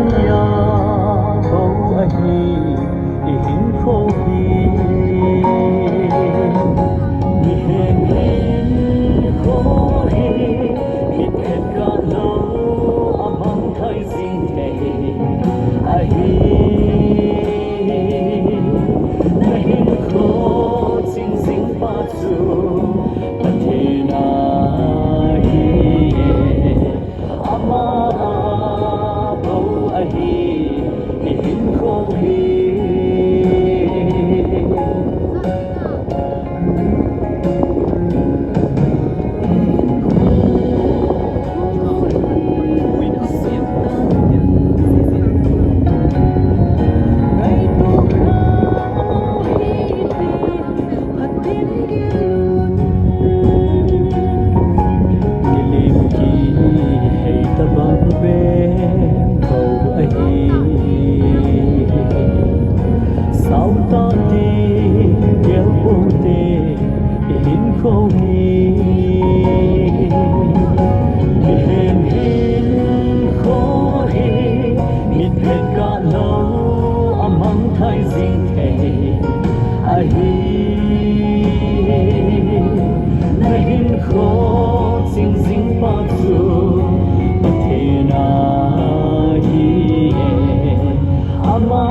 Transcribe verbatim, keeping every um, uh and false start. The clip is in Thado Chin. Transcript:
Aya bou ahi, ihinkho hi. Mihem hinkho hi, mitphet kah lou, amang thei jing thei ahi. Nahinkho ching jing pa chu Pathen ahi. Ama bou ahi, ihinkho hi. Nilim kihei tabang ven bou ahi. Sautah te, gelpo te, ihinkho hi. Mihem hinkho hi, mitphet kah lou, amang thei jing thei ahi. Nahinkho ching jing pa chu Pathen ahi. Ama